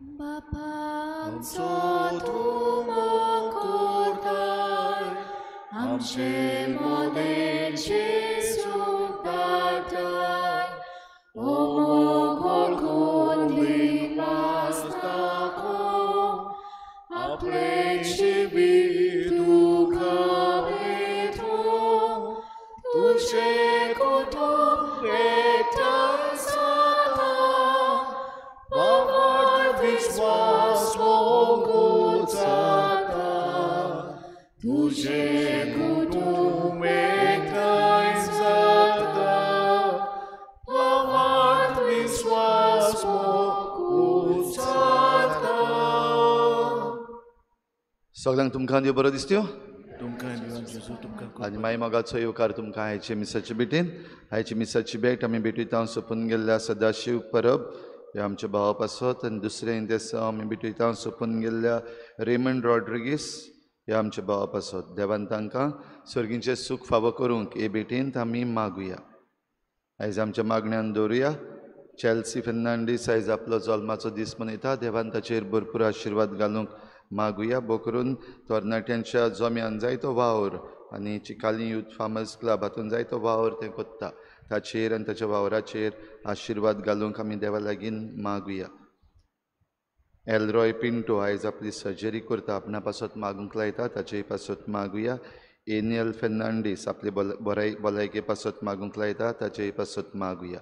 बापाचो तूं मोग करताय, आमचे मोदेंचें सूख धाडटाय. ओ मोग वळखून मास दाखोव, आपलें जिवीत तुका भेटोवं, तुजें कुटुंब एकठांय जाता, भावार्थ विस्वास मोगूच जाता, तुजें कुटुंब एकठांय जाता, भावार्थ विस्वास मोगूच जाता. सगळ्यांक तुमकां देव बरो दिसत्यो. तुमकां देवान जेजू तुमकां आनी माई मोगाचो येवकार तुमकां आयचे मिसाचे भेटीन. आयची मिसाची भेट आमी भेटयता सोंपून गेल्ल्या सदाशीव परब ह्या आमच्या भावा पासत, आनी दुसरें देसांव आमी भेटयता सोंपून गेल्ल्या रेमंड रॉड्रिगीस ह्या आमच्या भावा पासत. देवान तांकां सर्गीचें सूख फावो करूंक हे भेटींत आमी मागुया. आयज आमच्या मागण्यान दवरुया. चॅल्सी फेर्नांडीस आयज आपलो जल्माचो दीस मनयता. देवान ताचेर भरपूर आशिर्वाद घालूंक मागुया. भो करून तरणाट्यांच्या जम्यान जायतो वावर आनी चिकाली यूथ फार्मर्स क्लब हातून जायतो वावर तें कोत्ता, ताचेर आनी ताच्या वावराचेर आशिर्वाद घालूंक आमी देवा लागीं मागुया. एलरॉय पिंटो आयज आपली सर्जरी करता, आपणा पासत मागूंक लायता, ताचेय पासत मागुया. एनियल फेर्नांडीस आपले भलायके पासत मागूंक लायता, ताचेय पासत मागुया.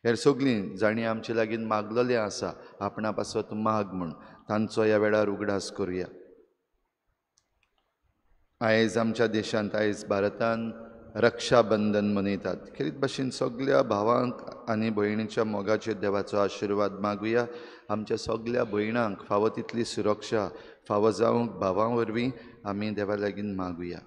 हेर सगळीं जांणी आमचे लागीं मागलेलें आसा आपणा पासत माग म्हूण, तांचो ह्या वेळार उगडास करुया. आयज आमच्या देशांत, आयज भारतान रक्षाबंधन मनयतात. खेरीत भाशेन सगल्या भावांक आनी भयणीच्या मोगाचेर देवाचो आशिर्वाद मागुया. आमच्या सगल्या भयणांक फावो तितली सुरक्षा फावो जावंक भावां वरवीं आमी देवा लागीं मागुया.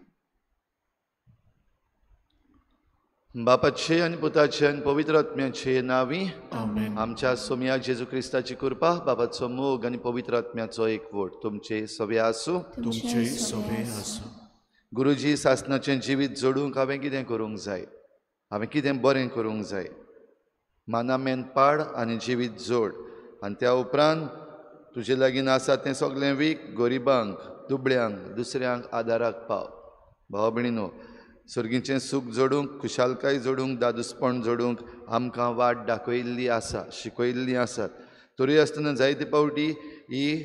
बापाचे आनी पुताचे आनी पवित्र आत्म्याचे नांवी आमेन. आमच्या सोमया जेजू क्रिस्ताची कृपा, बाबाचो मोग आनी पवित्र आत्म्याचो एकवट तुमचे सवे आसूं. तुमचे सवे आसूं. गुरुजी, सासनाचें जिवीत जोडूंक हांवें कितें करूंक जाय? हांवें कितें बरें करूंक जाय? मानामेन पाड आनी जिवीत जोड, आनी त्या उपरांत तुजे लागीं आसा तें सगळें वीक गरिबांक, दुबळ्यांक, दुसऱ्यांक आदाराक पाव. भाव भयणीनो, सर्गीचें सूख जोडूंक, खुशालकाय जोडूंक, दादूसपण जोडूंक आमकां वाट दाखयल्ली आसा, शिकयल्ली आसात. तरी आसतना जायते फावटी ही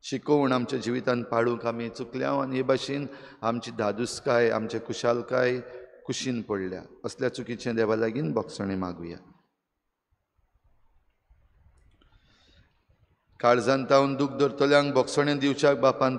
शिकोवण आमच्या जिवितांत पाळूंक आमी चुकल्या आनी हे भाशेन आमची धादूसकाय, आमची खुशालकाय कुशीन पडल्या. असल्या चुकीचें देवा लागीं भोगसणें मागुया. काळजान तावन दूख धरतल्यांक भोगसणें दिवच्याक बापान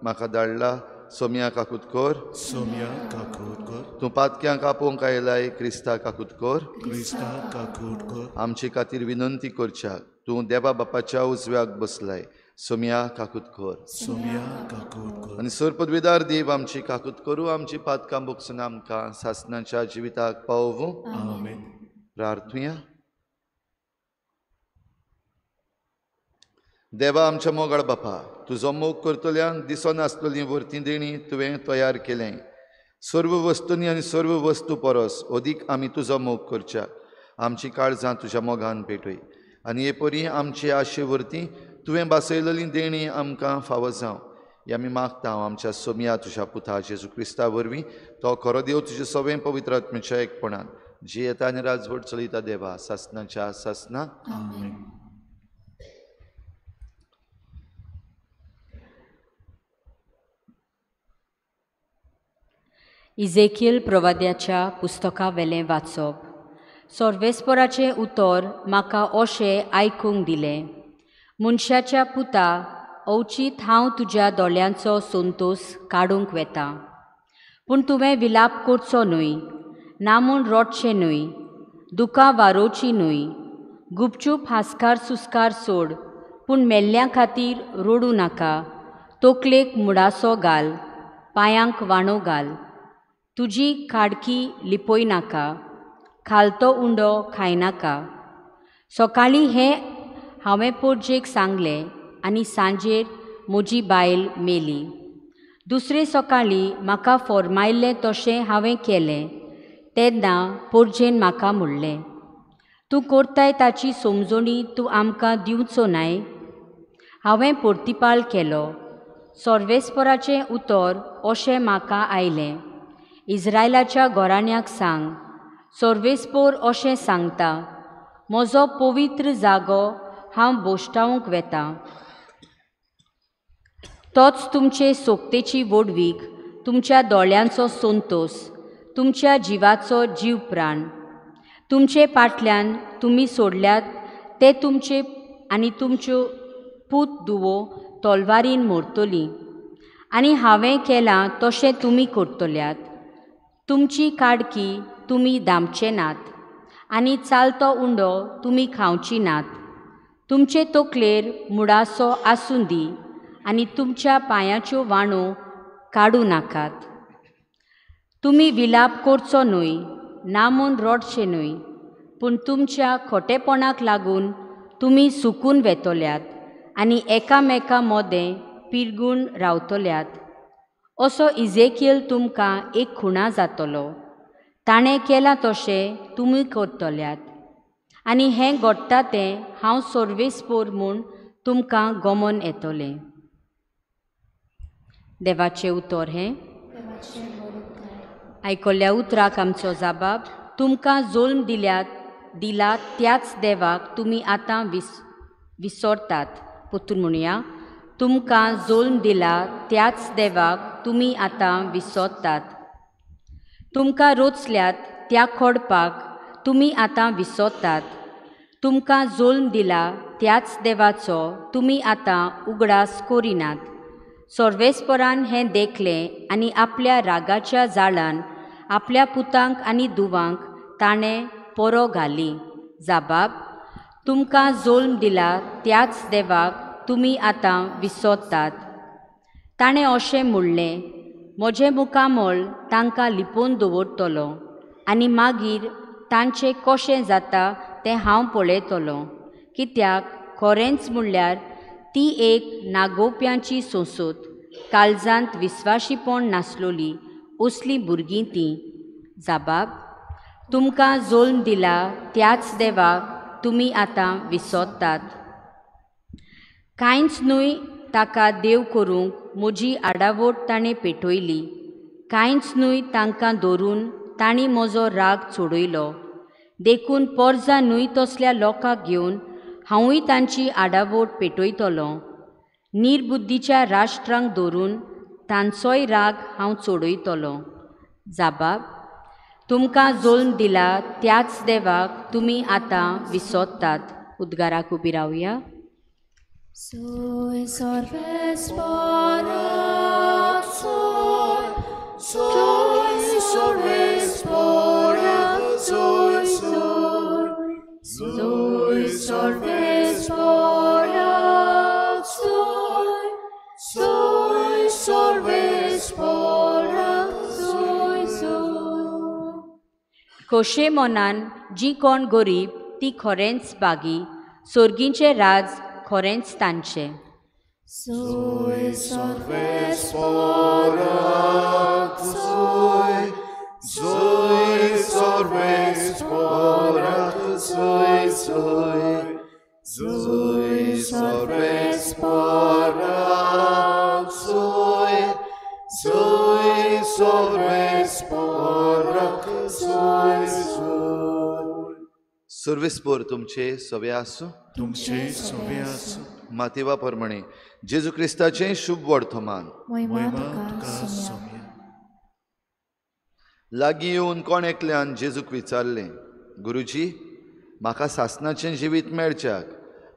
म्हाका धाडला. सोमया काकूत कर. सोमया काकूत कर. तूं पातक्यांक आपोवंक आयलाय, क्रिस्ता काकूत कर. क्रिस्ता काकूत कर. आमचे खातीर विनंती करच्याक तूं देवा बापाच्या उजव्याक बसलाय. सोमया काकूत कर. सोमया काकूत कर. आनी सर पदवीदार देव आमची काकूत करूं, आमची पातकां भोगसून आमकां सासणाच्या जिविताक पावोवं. आमेन. प्रार्थुया. देवा आमच्या मोगाळ बापा, तुजो मोग करतल्यांक दिसनासलेली वर्ती देणी तुवें तयार केलें. सर्व वस्तूंनी आनी सर्व वस्तू परस अदीक आमी तुजो मोग करच्या. आमची काळजां तुज्या मोगान पेटय आनी हे परी आमची आशे वरती तुवें बासयलेली देणी आमकां फावो जावं. हे आमी मागता आमच्या सोमया तुज्या पुता जेजू क्रिस्ता वरवीं, तो खरो देव तुजे सवें पवित्र आत्म्याच्या एकपणान जियेता आनी राजवट चलयता देवा सासनाच्या सासना. आमेन. इजेकियल प्रवाद्याच्या पुस्तका वेलें वाचप. सर्वेस्पराचें उतर म्हाका अशें आयकूंक दिलें, मनशाच्या पुता, अवचीत हांव तुज्या दोळ्यांचो संतोस काडूंक वेता, पूण तुवें विलाप करचो न्हय, ना म्हूण रडचें न्हय, दुकां वारोवचीं न्हय, गुपचूप हांसकार सुस्कार सोड, पूण मेल्ल्यां खातीर रडूं नाका, तकलेक मुडासो घाल, पांयांक वाणो घाल, तुजी खाडकी लिपय नाका, खालतो उंडो खायनाका. सकाळीं हें हांवें पोरजेक सांगलें आनी सांजेर म्हजी बायल मेली. दुसरे सकाळीं म्हाका फॉर्मायल्लें तशें हांवें केलें. तेन्ना पोरजेन म्हाका म्हणलें, तूं करताय ताची समजणी तूं आमकां दिवचो नाय. हांवें पोर्तिपाल केलो. सर्वेस्पराचें उतर अशें म्हाका आयलें, इज्रायलाच्या घराण्याक सांग, सर्वेस्पोर अशें सांगता, म्हजो पवित्र जागो हांव बोश्टावंक वेता. तोच तुमचे सोकतेची व्हडवीक, तुमच्या दोळ्यांचो संतोस, तुमच्या जिवाचो जीव प्राण. तुमचे पाटल्यान तुमी सोडल्यात ते तुमचे आनी तुमच्यो पूत दुवो तलवारीन मोरतली, आनी हांवें केलां तशें तुमी करतल्यात. तुमची काडकी तुमी दामचे नात आनी चालतो उंडो तुमी खावची नात. तुमचे तकलेर मुडासो आसूं दी आनी तुमच्या पांयाच्यो वाणो काडूं नाकात. तुमी विलाप करचो न्हय, ना म्हूण रडचें न्हय, पूण तुमच्या खोटेपणाक लागून तुमी सुकून वेतल्यात आनी एकामेका मदें पिरगून रावतल्यात. असो इजेकियल तुमकां एक खुणा जातलो. ताणें केलां तशें तुमी करतल्यात, आनी हें घडटा तें हांव सर्वेस्पोर म्हूण तुमकां गमन येतलें. देवाचें उतर हें. आयकल्ल्या उतराक आमचो जाबाब, तुमकां जोल्म दिला त्याच देवाक तुमी आतां विसरतात. परतून म्हणया, तुमकां जोल्म दिला त्याच देवाक तुमी आतां विसरतात. तुमकां रोचल्यात त्या खोडपाक तुमी आतां विसरतात. तुमकां जोल्म दिला त्याच देवाचो तुमी आतां उगडास करिनात. सर्वेस्परान हें देखलें आनी आपल्या रागाच्या जाळान आपल्या पुतांक आनी दुवांक ताणें पोरो घाली. जाबाब, तुमकां जोल्म दिला त्याच देवाक तुमी आतां विसरतात. ताणें अशें म्हणलें, म्हजें मुखामळ तांकां लिपोवन दवरतलो आनी मागीर तांचें कशें जाता तें हांव पळयतलों. कित्याक खरेंच म्हणल्यार ती एक नागोवप्यांची सोंसोत, काळजांत विस्वाशीपण नासलोली असलीं भुरगीं तीं. जाबाब, तुमकां जोल्म दिला त्याच देवाक तुमी आतां विसरतात. कांयच न्हय ताका देव करूंक म्हजी आडावट ताणें पेटयली. कांयच न्हय तांकां धरून तांणी म्हजो राग चडयलो. देखून पोरजा न्हय तसल्या लोकांक घेवन हांवूय तांची आडावट पेटयतलों. निर्बुद्धीच्या राष्ट्रांक धरून तांचोय राग हांव चडयतलों. जाबाब, तुमकां जोल्म दिला त्याच देवाक तुमी आतां विसरतात. उद्गाराक उबी रावया. खोशे मनान जी कोण गरीब ती खरेंच बागी, सोर्गींचें राज खरेंच तांचें. सर्वेस्पोर तुमचे सवे आसूं, तुमचे सवे आसूं. मातेवा प्रमाणे जेजू क्रिस्ताचें शुभ वर्तमान. लागीं येवन कोण एकल्यान जेजूक विचारलें, गुरुजी, म्हाका सासणाचें जिवीत मेळच्याक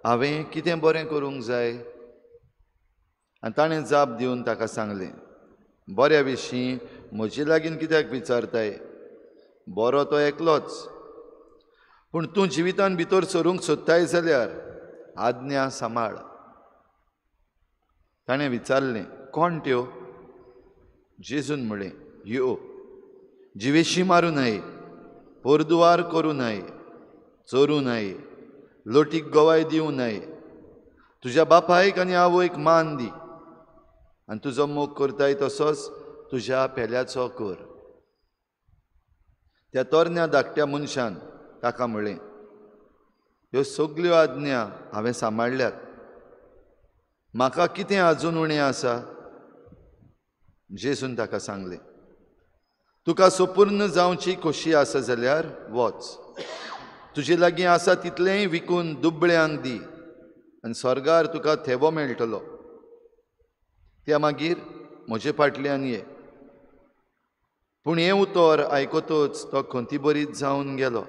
हांवें कितें बरें करूंक जाय? आनी ताणें जाप दिवन ताका सांगलें, बऱ्या विशीं म्हजे लागीं कित्याक विचारताय? बरो तो एकलोच, पूण तूं जिवितान भितर सरूंक सोदताय जाल्यार आज्ञा सांबाळ. ताणें विचारलें, कोण त्यो? जेजून म्हळें, ह्यो, जिवेशी मारूं नये, पोरदुवार करूं नये, चोरूं नये, लोटीक गवाय दिवं नये, तुज्या बापायक आनी आवयक मान दी, आनी तुजो मोग करताय तसोच तुज्या पेल्याचो कर. त्या तरण्या धाकट्या मनशान ताका म्हळें, ह्यो सगल्यो आज्ञा हांवें सांबाळ्ळ्यात, म्हाका कितें आजून उणें आसा? जेजून ताका सांगलें, तुका सोपूर्ण जावची खोशी आसा जाल्यार वच, तुजे लागीं आसा तितलेंय विकून दुबळ्यांक दी आनी स्वर्गार तुका थेवो मेळटलो. त्या मागीर म्हजे फाटल्यान ये. पूण हें उतर आयकतच तो खंतीबरीत जावन गेलो,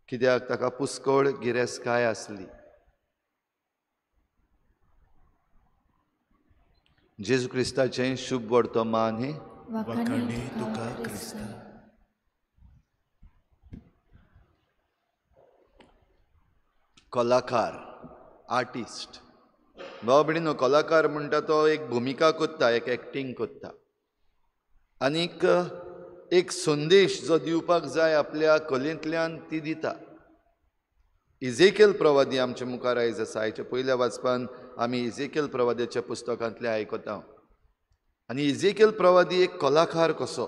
कित्याक ताका पुस्कळ गिरेस्तकाय आसली. जेजू क्रिस्ताचें शुभ वर्तमान हें. वाखाणणी तुका क्रिस्ता. कलाकार, आर्टिस्ट. भाव भयणीनो, कलाकार म्हणटा तो एक भुमिका करता, एक एक्टींग करता आनीक एक संदेश जो दिवपाक जाय आपल्या कलेंतल्यान ती दिता. इजेकेल प्रवादी आमच्या मुखार आयज आसा. आयच्या पयल्या वाचपान आमी इजेकेल प्रवाद्याच्या पुस्तकांतलें आयकता. आनी इजेकेल प्रवादी एक कलाकार कसो,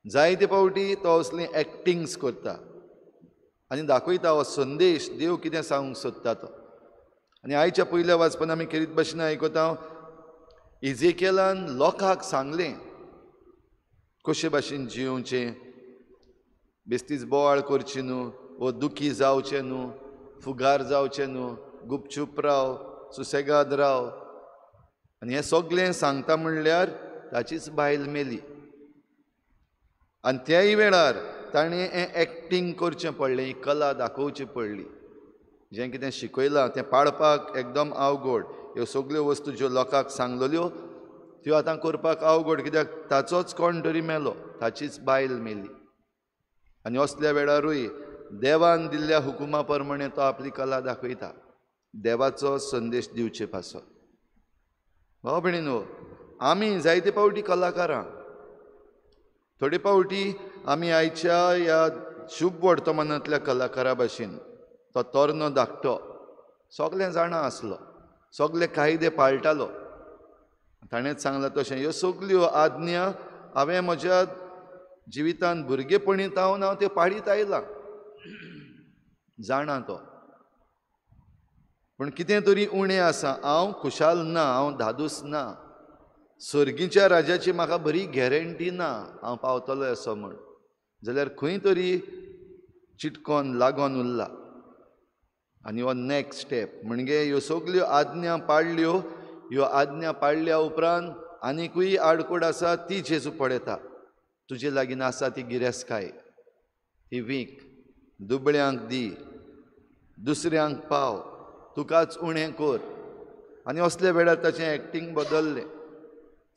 जायते फावटी तो असली एक्टिंग्स करता आनी दाखयता हो संदेश देव कितें सांगूंक सोदता तो. आनी आयच्या पयल्या वाचपान आमी खेरीत भाशेन आयकता, इजेकेलान लोकांक सांगलें कशे भाशेन जियोवचें, बेस्तीच बोवाळ करची न्हू, वो दुखी जावचें न्हू, फुगार जावचें न्हू, गुपचूप राव, सुसेगाद राव. आनी हें सगळें सांगता म्हणल्यार ताचीच बायल मेली. आनी त्याय वेळार ताणें हें एक्टींग करचें पडलें, ही कला दाखोवची पडली. जें कितें शिकयलां तें पाळपाक एकदम अवघड. ह्यो सगळ्यो वस्तू ज्यो लोकांक सांगलेल्यो त्यो आतां करपाक अवघड, कित्याक ताचोच कोण तरी मेलो, ताचीच बायल मेली. आनी असल्या वेळारूय देवान दिल्ल्या हुकुमा प्रमाणे तो आपली कला दाखयता, देवाचो संदेश दिवचे पासत. भाव भयणीनो, आमी जायते फावटी कलाकारां, थोडे फावटी आमी आयच्या ह्या शुभ वर्तमानांतल्या कलाकारा भाशेन तो तरनो धाकटो सगळें जाणा आसलो, सगळे कायदे पाळटालो. ताणेंच सांगलां तशें ह्यो सगल्यो आज्ञा हांवें म्हज्या जिवितांत भुरगेपणी तावन हांव त्यो पाळीत आयलां, जाणा तो. पूण कितें तरी उणें आसा, हांव खुशाल ना, हांव धादूस ना, सर्गीच्या राजाची म्हाका बरी गॅरंटी ना हांव पावतलो असो म्हण, जाल्यार खंय तरी चिटकोन लागोन उरला. आनी हो नॅक्स्ट स्टेप म्हणजे ह्यो सगल्यो आज्ञा पाळ्ळ्यो, ह्यो आज्ञा पाळ्ळ्या उपरांत आनिकूय आडकोड आसा ती जेजू पळयता. तुजे लागीं आसा ती गिरेस्तकाय, ती वीक, दुबळ्यांक दी, दुसऱ्यांक पाव, तुकाच उणें कर. आनी असल्या वेळार ताचें एक्टींग बदल्लें,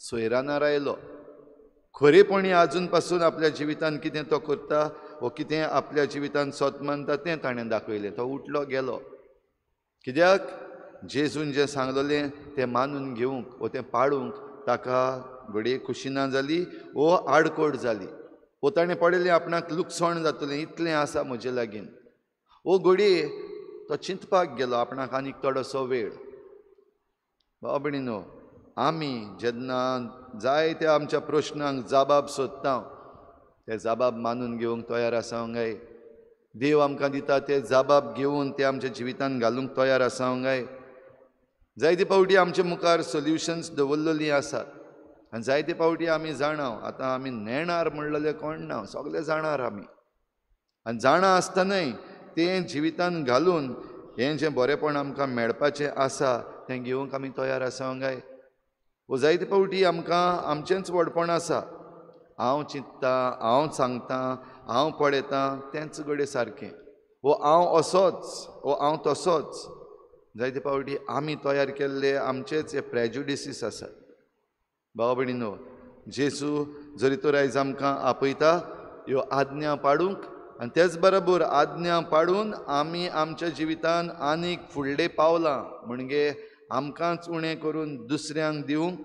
सोयरानार आयलो. खरेपणी आजून पासून आपल्या जिवितांत कितें तो करता वो कितें आपल्या जिवितांत सत मानता तें ताणें दाखयलें. तो उठलो गेलो, कित्याक जेजून जें सांगलेलें तें मानून घेवंक वो तें पाळूंक ताका घडये खुशी ना जाली वो आडकोड जाली, वो ताणें पळयलें आपणाक लुकसाण जातलें, इतलें आसा म्हजे लागीं. वो घडये तो चिंतपाक गेलो आपणाक आनीक थोडोसो वेळ. भाव भयणीनो, आमी जेन्ना जायत्या आमच्या प्रश्नांक जाबाब सोदता ते जाबाब मानून घेवंक तयार आसा काय? देव आमकां दिता ते जाबाब घेवन ते आमच्या जिवितांत घालूंक तयार आसा काय? जायते फावटी आमच्या मुखार सोल्युशन्स दवरलेलीं आसात आनी जायते फावटी आमी जाणा आतां आमी नेणार म्हणलेले कोण ना, सगळे जाणार आमी. आनी जाणा आसतनाय तें जिवितांत घालून हें जें बरेंपण आमकां मेळपाचें आसा तें घेवंक आमी तयार आसा काय? वो जायते फावटी आमकां आमचेंच व्हडपण आसा, हांव चिंत्ता, हांव सांगता, हांव पळयतां, तेंच घडये सारकें, वो हांव असोच, वो हांव तसोच. जायते फावटी आमी तयार केल्ले आमचेच हे प्रेजुडिसीस आसात. भाव भयणीनो, जेजू जरी तर आयज आमकां आपयता ह्यो आज्ञा पाडूंक, आनी तेच बरोबर आज्ञा पाडून आमी आमच्या जिवितांत आनीक फुडले पावलां म्हणजे आमकांच उणें करून दुसऱ्यांक दिवंक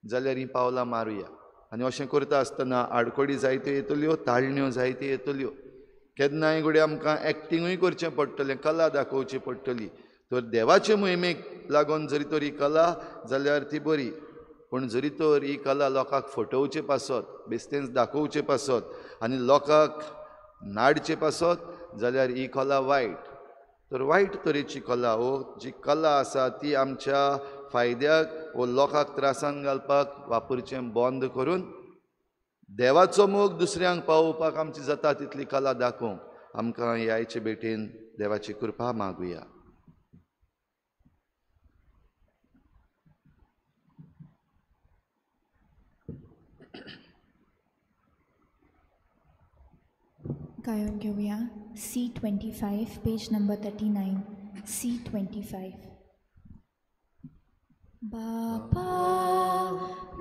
जाल्यार हीं पावलां मारुया. आनी अशें करता आसतना आडखळी जायत्यो येतल्यो, ताळण्यो जायत्यो येतल्यो, केन्नाय घडये आमकां एक्टिंगूय करचें पडटलें, कला दाखोवची पडटली. तर देवाचे मोहिमेक लागून जरी तर ही कला जाल्यार ती बरी, पूण जरी तर ही कला लोकांक फटोवचे पासत, बेस्तेंच दाखोवचे पासत आनी लोकांक नाडचे पासत जाल्यार ही कला वायट. तर वायट तरेची कला वो जी कला आसा ती आमच्या फायद्याक वो लोकांक त्रासान घालपाक वापरचें बंद करून देवाचो मोग दुसऱ्यांक पावोवपाक आमची जाता तितली कला दाखोवंक आमकां हे आयचे भेटेन देवाची कृपा मागुया. गायन घेवया C25 page number 39 C25. बापा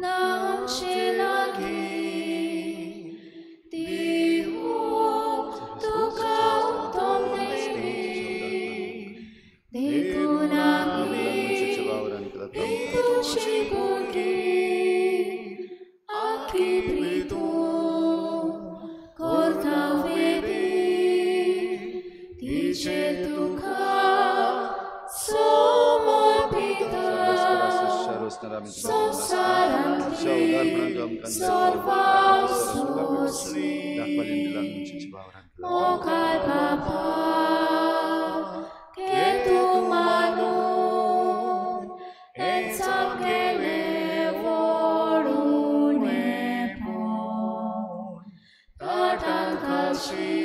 नामचे लागी देहू तुका उत्तम देवी देखून आमी तुजी बुद्धी आखी प्रीतू करता तुका समर्पिता संवसारांतली सर्वां सोंसली मोगाळ बापा के तूं मानून हें सामकेलें व्हडून पळोवन ताटांत घालशी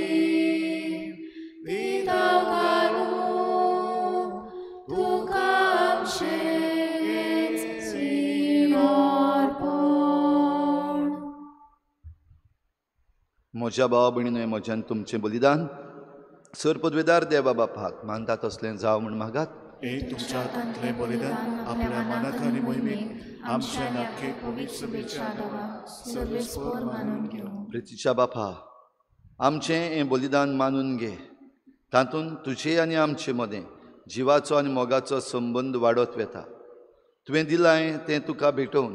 म्हज्या भावा भयणीनो, म्हज्यान तुमचें बलिदान सर पदवेदार देवा बापाक मानता तसलें जावं म्हूण मागात. एक तुमच्या हातांतलें बलिदान आपल्या मनाक आनी मोहिमेक आमच्या नाखे पवित्र सभेच्या सर्वेस्पोर मानून घेवं. प्रितीच्या बापा, आमचें हें बलिदान मानून घे, तातूंत तुजे आनी आमचे मदें जिवाचो आनी मोगाचो संबंद वाडत वता. तुवें दिलां तें तुका भेटोवन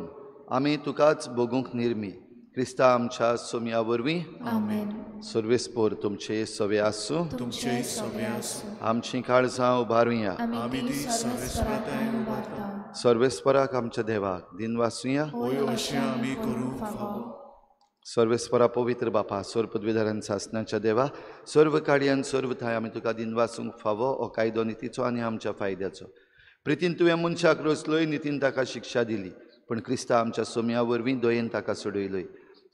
आमी तुकाच भोगूंक निर्मी क्रिस्ता आमच्या सोम्या वरवीं. आमेन. सर्वेस्पोर तुमचे सवे आसूं, तुमचे सवे आसूं. आमचीं काळजां उबारुया, आमी ती सर्वेस्पराक उबारता. सर्वेस्पराक आमच्या देवाक दिनवासुया. होय अशें आमी करूंक फावो. सर्वेस्परा पवित्र बापा, सर्व पदवीधरान सासनाच्या देवा, सर्व कार्यान सर्व थाय आमी तुका दिनवासूंक फावो हो कायदो नितीचो आनी आमच्या फायद्याचो. प्रितीन तुवें मनशाक रचलोय, नितीन ताका शिक्षा दिली, पूण क्रिस्ता आमच्या सोम्या वरवीं दयेन ताका सोडयलोय.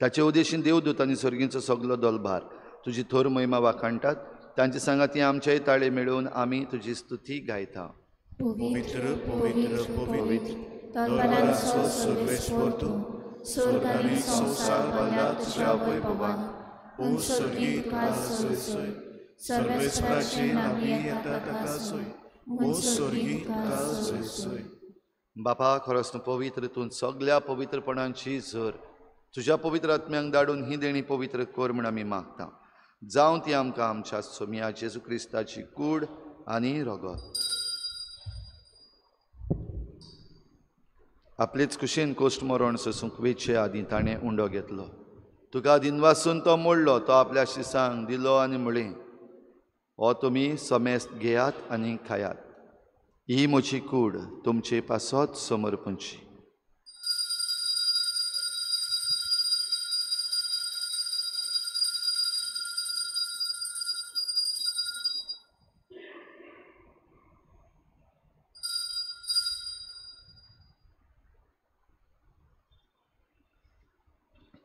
ताचे उद्देशीन देवदूत आनी सर्गींचो सगलो दोलभार तुजी थोर महिमा वाखाणटात. तांचे सांगाती आमचेय ताळे मेळोवन आमी तुजी स्तुती गायता. पवित्र पवित्र पवित्र दरबाराचो सर्वेस्पर तूं, स्वर्ग आनी संवसार भरला तुज्या वैभवान. ओ स्वर्गी तुका सोय सोय, सर्वेस्पराचे नांवी येता ताका सोय. ओ स्वर्गी तुका सोय सोय. बापा, खरोच तूं पवित्र, तूं सगल्या पवित्रपणांची झर. तुज्या पवित्र आत्म्यांक धाडून ही देणी पवित्र कर म्हूण आमी मागता. जावं ती आमकां आमच्या सोम्या जेजू क्रिस्ताची कूड आनी रगत. आपलेच कुशीन कोश्ट मरण सोसूंक वेचे आदीं ताणें उंडो घेतलो. तुका दिनवासून तो मोडलो, तो आपल्या शिसांक दिलो आनी म्हळें, हो तुमी समेस्त घेयात आनी खायात, ही म्हजी कूड तुमचे पासत समर्पणची.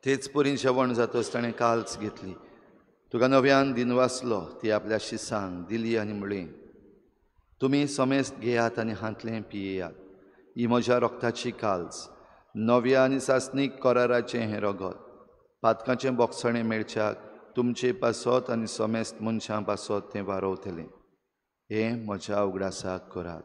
तेच परीन जेवण जातच ताणें काल्स घेतली, तुका नव्यान दिनवासलो, ती आपल्या शिसांक दिली आनी म्हळें, तुमी समेस्त घेयात आनी हांतलें पियेयात, ही म्हज्या रक्ताची काल्स, नव्या आनी सासणीक कराराचें हें रगत, पातकाचें बोगसणें मेळच्याक तुमचे पासत आनी समेस्त मनशां पासत तें वारोवतलें. हें म्हज्या उगडासाक करात.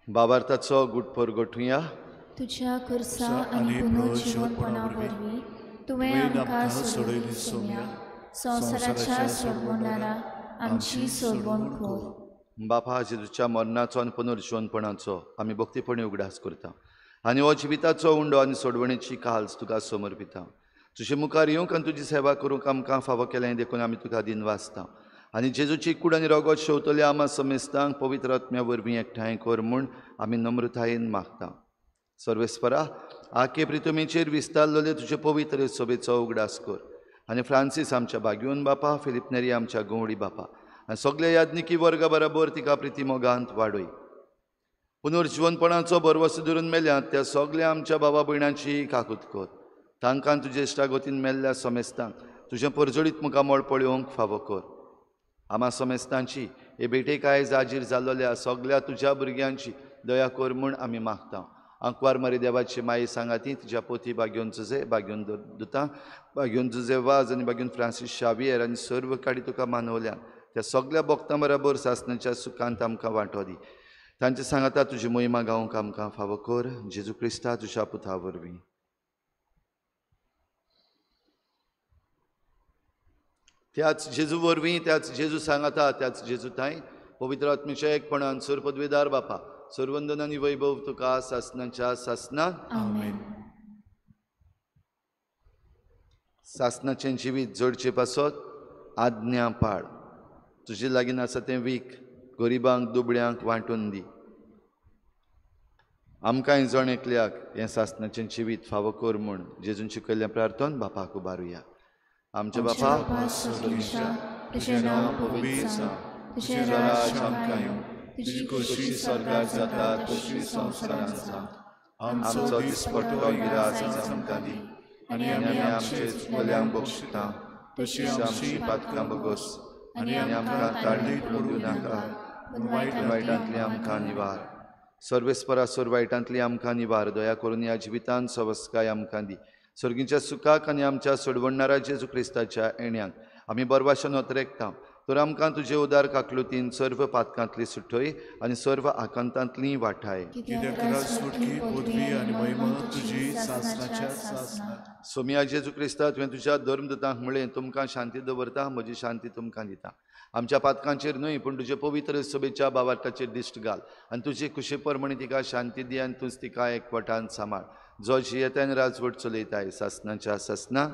बाबार्थाचो गुटपोर गोठुया. तुज्या खुर्सा आनी पुनर्जीवनपणा वरवीं तुवें आमकां सोडयली सोम्या, संवसाराच्या सोडवणारा आमची सोडवण कर. बापा, जेजूच्या मरणाचो आनी पुनर्जीवनपणाचो आमी भक्तीपणी उगडास करता आनी हो जिविताचो उंडो आनी सोडवणेची काल्स तुका समर्पिता. तुजे मुखार येवंक आनी तुजी सेवा करूंक आमकां फावो केलें देखून आमी तुका दिनवासता. आनी जेजूची कूड आनी रगत शेवतले आमा समेस्तांक पवित्र आत्म्या वरवीं एकठांय कर म्हूण आमी नम्रतायेन मागता. सर्वेस्परा, आखे प्रितुमेचेर विस्तारलेले तुजे पवित्र सभेचो उगडास कर आनी फ्रांसीस आमच्या बागयोन बापा, फिलीप नेरी आमच्या गवळी बापा आनी सगल्या याज्ञिकी वर्गा बराबर तिका प्रिती मोगांत वाडय. पुनर्जिवनपणाचो भरवसो धरून मेल्यात त्या सगल्या आमच्या बाबा भयणांची काकूत कर. तांकां तुजे इश्टागतीन मेल्ल्या समेस्तांक तुजें परजळीत मुखामळ पळोवंक फावो कर. आमा समेस्तांची हे भेटेक आयज हाजीर जाल्लोल्या सगल्या तुज्या भुरग्यांची दया कर म्हूण आमी मागता. आंकवार मारी देवाची माई सांगाती तुज्या पोती बागयोन जुजे, बागयोन दुता, बागयोन जुजे वाज आनी बागयोन फ्रांसीस शावियर आनी सर्व काडी तुका मानवल्या त्या सगल्या भक्तां बराबर सासणाच्या सुखांत आमकां वांटो दी. तांचे सांगाता तुजी मोहिमा गावंक आमकां फावो कर. जेजू क्रिस्ता तुज्या पुता वरवीं. त्याच जेजू वरवीं, त्याच जेजू सांगाता, त्याच जेजू ताई पवित्र आत्म्याच्या एकपणान सर्वपदवीदार बापा, सर्वंदन आनी वैभव तुका सासणाच्या सासना. आमेन. सासणाचें जिवीत जोडचे पासत आज्ञा पाळ. तुजे लागीं आसा तें वीख गरिबांक दुबळ्यांक वांटून दी. आमकांय जण एकल्याक हें सासणाचें जिवीत फावो कर म्हूण जेजून शिकयल्लें प्रार्थन बापाक उबारुया. आमच्या बापा, तुजें नांव पवित्र जावं, तुजें राज्य आमकां येवं, तुजी खोशी स्वर्गार जाता तशी संवसारांत जावं. आमचो दिसपट्टो गिरास आज आमकां दी आनी आमी आमचे चुकल्यांक बक्षिता तशी आमची पातकां बगोस आनी आमकां ताळणीक पडूं नाका, वायटांतली आमकां निवार. सर्वेस्परा, सोर वायटांतली आमकां निवार. दया करून ह्या जिवितांत सवस्काय आमकां दी. सर्गीच्या सुखाक आनी आमच्या सोडवणणारा जेजू क्रिस्ताच्या येण्याक आमी बरवाशन ओतरेकता. तर आमकां तुजे उदार काकलुतीन सर्व पातकांतली सुटय आनी सर्व आकांतांतली वाठाय. सोमिया जेजू क्रिस्ता, तुवें तुज्या धर्मदूतांक म्हणलें, तुमकां शांती दवरता, म्हजी शांती तुमकां दिता. आमच्या पातकांचेर न्हय पूण तुजे पवित्र सभेच्या बावार्थाचेर दिश्ट घाल आनी तुजे खुशे प्रमाणे तिका शांती दी आनी तूंच तिका एकवटान सांबाळ, जो जियेता आनी राजवट चलयताय सासणाच्या सासना.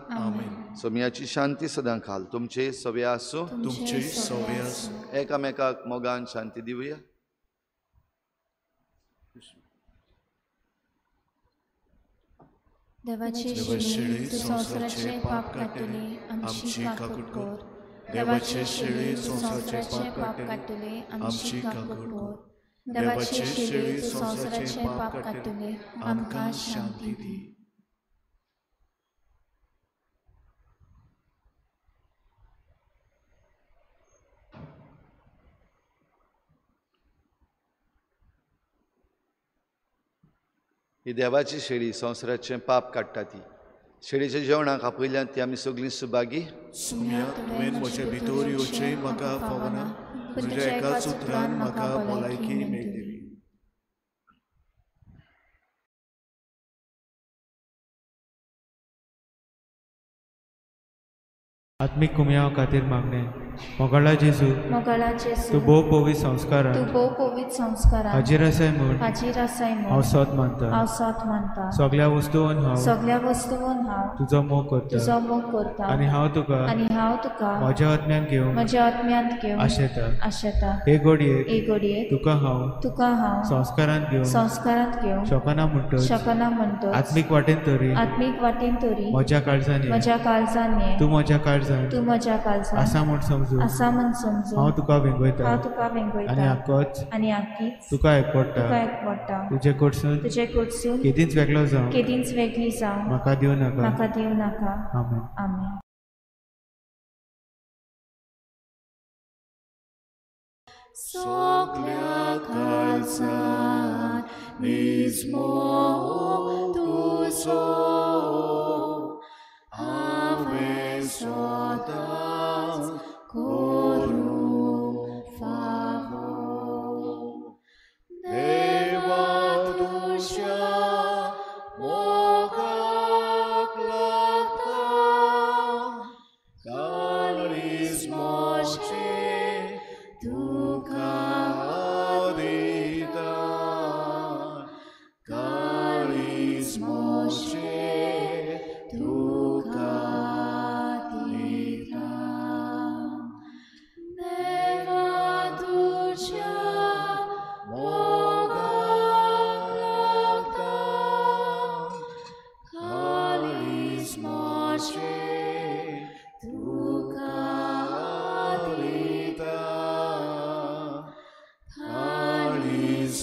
सोमियाची शांती सदां खाल तुमचे सवे आसूं, तुमचे सवे आसूं. एकामेकाक मोगान शांती दिवया. देवाचे शेळी संवसाराचे पाप काडटले, आमची काकूट कर. देवाचे शेळी संवसाराचे पाप काडटले, आमची काकूट कर. देवाचे शेळी संवसाराचे पाप काडटले, आमकां शांती दी. ही देवाची शेळी संवसाराचें पाप काडटा. ती शेळीच्या जेवणाक आपयल्यान ती आमी सगळीं सुभागी. सुम्या, तुवें म्हजे भितर येवचें म्हाका फावना, तुज्या एकाच उतरान म्हाका भलायकी मेळटली. आत्मीक कुमयाव खातीर मागणें. मोगाळा जेजू, मोगाळा जेजू, तूं भोव पवित्र संस्कारान, तूं भोव पवित्र संस्कारान हाजीर आसाय म्हूण, हाजीर आसाय म्हूण हांव सत मानता, हांव सत मानता. सगल्या वस्तून हांव, सगल्या वस्तून हांव तुजो मोग करता, तुजो मोग करता. आनी हांव तुका, आनी हांव तुका म्हज्या आत्म्यान घेवंक, म्हज्या आत्म्यांत घेवंक आशेता, आशेता. हे घडयेक, हे घडयेक तुका हांव, तुका हांव संस्कारांत घेवंक, संस्कारांत घेवंक शकना म्हणटच, शकना म्हणटच, आत्मीक वाटेन तरी, आत्मीक वाटेन तरी म्हज्या काळजान, म्हज्या काळजान ये, तूं म्हज्या काळजान, तूं म्हज्या काळजान आसा म्हूण समजून, आसा म्हूण समजून हांव तुका वेंगयता, हांव तुका वेंगयता. आनी आकोच, आनी आकीच तुका एकवटा, तुका एकवटा. तुजे कडसून, तुजे कडसून केदींच वेगळो जावं, केदींच वेगळी जावं म्हाका दिवं नाका, म्हाका दिवं नाका. आमेन. आमेन. सगल्या काळजान नीज मोग तुजो हांवें सदांच करूंक फावो. देवा तुज्या मोगाक लागता काळीज म्हजें तुका दिता, काळीज म्हजें तुका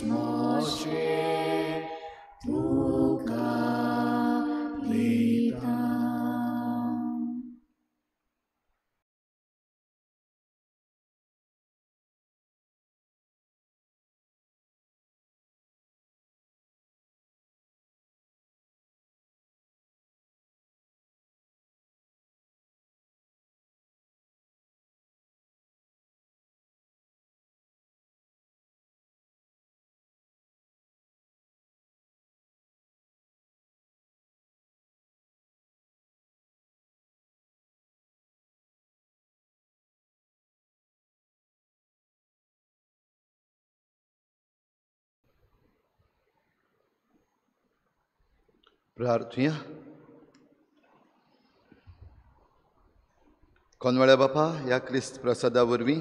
मोशे तुका दिता. प्रार्थुया. कोनवळ्या बापा, ह्या क्रिस्त प्रसादा वरवीं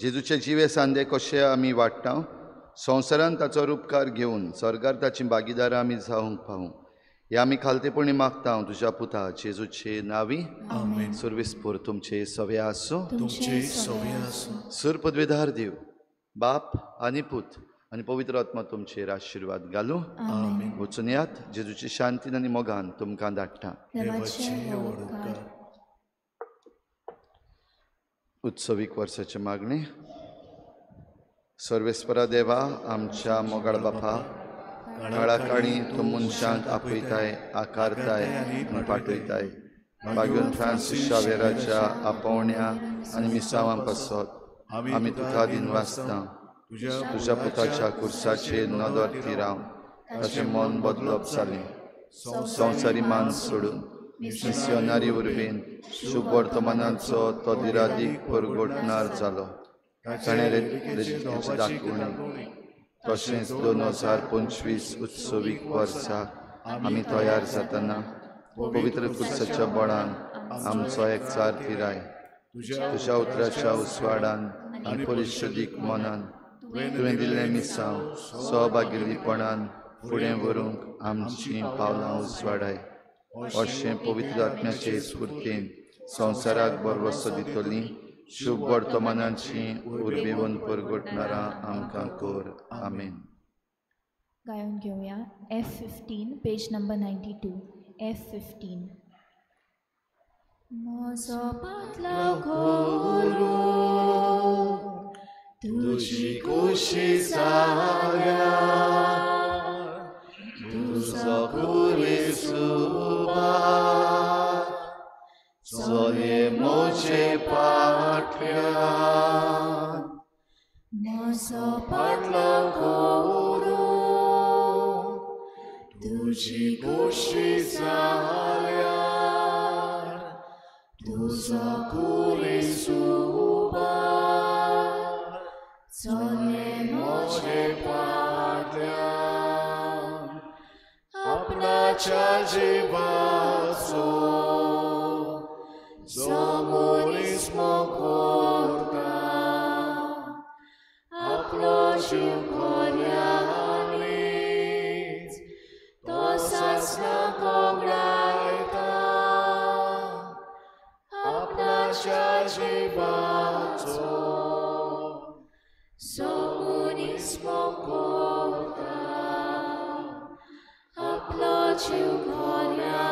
जेजूचे जिवे सांदे कशे आमी वाडटा, संवसारान ताचो रुपकार घेवन स्वर्गार ताची भागीदारां आमी जावंक पावूं, हे आमी खालतेपणी मागता तुज्या पुता जेजूचे नांवी. आमेन. सुर्विस्पूर तुमचे सवे आसूं. तुमचे सवे आसूं. सुर पदवेदार देव बाप आनी पूत आनी पवित्र आत्मा तुमचेर आशिर्वाद घालूं. आमेन. वचून यात, जेजूची शांतीन आनी मोगान तुमकां धाडटा. देवाचे व्हड उपकार. उत्सवीक वर्साचे मागणे. सर्वेस्परा देवा, आमच्या मोगाळ बापा, काळाकाळी तूं मनशांक आपयताय, आकारताय आनी पाठयताय. बागून फ्रांसीस शावेराच्या आपोवण्या आनी मिसांवां पासत आमी तुका दिनवासता. तुज्या पुताच्या कुर्साचेर नदर थिरावन ताचें मन बदलप जालें. संवसारी मान सोडून मिसियोनारी उर्बेन शुभ वर्तमानाचो तो दिरादीक परगटणार जालो. ताणें रेजिकेची दाखोवणी. तशेंच 2025 उत्सवीक वर्साक आमी तयार जातना पवित्र कुर्साच्या बळान आमचो एकचार थिराय. तुज्या उतराच्या उस्वाडान आनी परिशुदीक मनान तुवें दिल्लें मिसांव सहभागिल्लीपणान फुडें व्हरूंक आमचीं पावलां उजवाडाय. अशें पवित्र आत्म्याचे स्फुर्तीन संवसाराक भरवसो दितली शुभ वर्तमानाची उर्बेवन परगटणारां आमकां कर. आमेन. गायन घेवया F15, page number 92. F15. म्हजो पाटलाव करूं तुजी कुशी जाल्या, तुजो कुरेसुबा चले म्हजे फाटल्यान. म्हजो पाटलाव करूं तुजी कुशी जाल्या, तुजो कुरेसुबा चले म्हजे फाटल्यान. आपणाच्या जिवाचो जो मनीस करता, आपलो जीव खऱ्यांनीच तो सासणा कोगडायता. आपणाच्या जिवाचो जो मनीस करता, आपलो जीव खऱ्यांनीच